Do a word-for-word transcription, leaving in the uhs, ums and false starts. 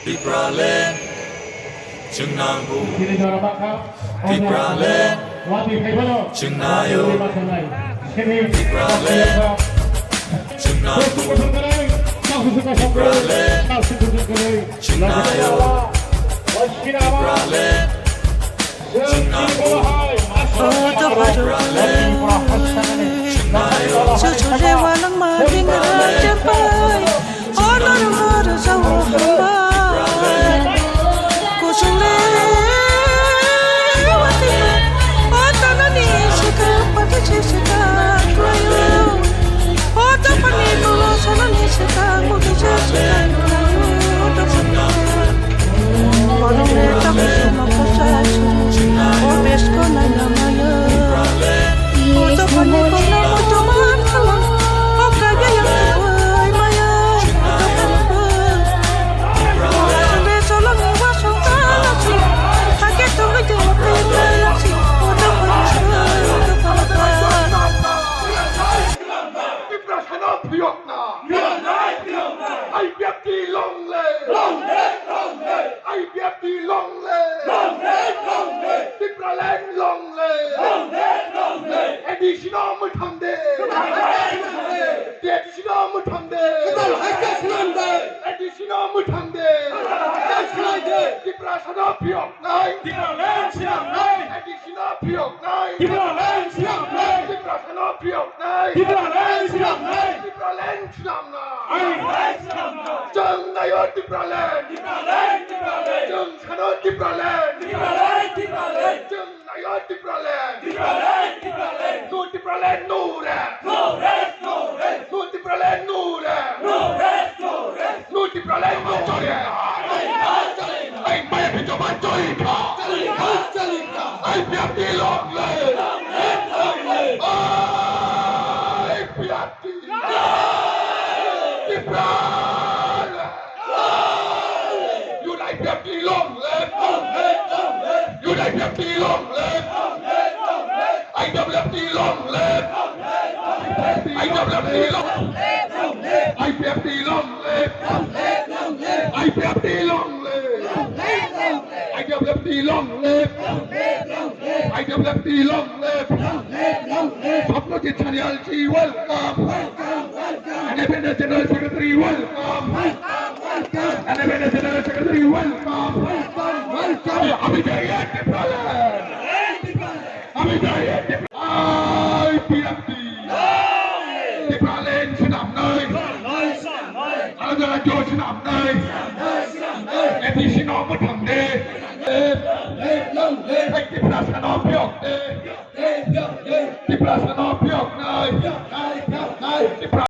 Tipraland chwng nango. Tipraland chwng naio. Tipraland chwng nango. Tipraland chwng naio. Tipraland chwng nango. O to paro. Tipraland chwng naio. Chuchu lewa langma dingra champai. Honor honor sawo hamba. Kusung le wati. O tanani sika pati sika klayo. O tapani tulo sanani sika mugi sika klayo. O tapani. Borok le takusuma kusa. O besko nai namayo. O tapani kona mutuman kala. O kaya yang tuwai maya. O tapani. Tiprasano phiyokna. I P F T long live. I P F T long live. Tipraland long live. A D C no mwthang de. A D C no mwthang de. Kwtal hai khe swnam de. A D C no mwthang de. Kwtal hai khe swnam de. Tiprasano phiyoknai. Tipraland swnamnai. A D C no phiyoknai. Tipraland swnamnai. Tiprasano phiyoknai. Tipraland swnamnai. Tipraland swnamnai. Ai, ai, swnamnai. Chwng naio Tipraland. Tipraland, Tipraland. Chwng sano Tipraland. Tipraland, Tipraland. Chwng naio Tipraland. Tipraland, Tipraland. No Tipraland, no rest. No rest, no rest. No Tipraland, no rest. No rest, no rest. No Tipraland, no rest. Ai, maya pito ba chori kha. Chori kha, chori kha. I P F T long live. Long live, long live. I P F T. Tipraland. Youth I P F T long live. Youth I P F T long live. I W F T long live. I W F T long live. I P F T long live. I P F T long live. I W F T long live. I W F T long live. Sapnojit Sanyal ji, welcome. Independent General Secretary, welcome. Independent General Secretary, welcome. Ami jai Tipraland. Ami jai Tipraland. I P F T. Tipraland swnamnai. Alagala jo swnamnai. A D C no mwthang de. Tiprasano phiyok de. Tiprasano phiyoknai. Tipra-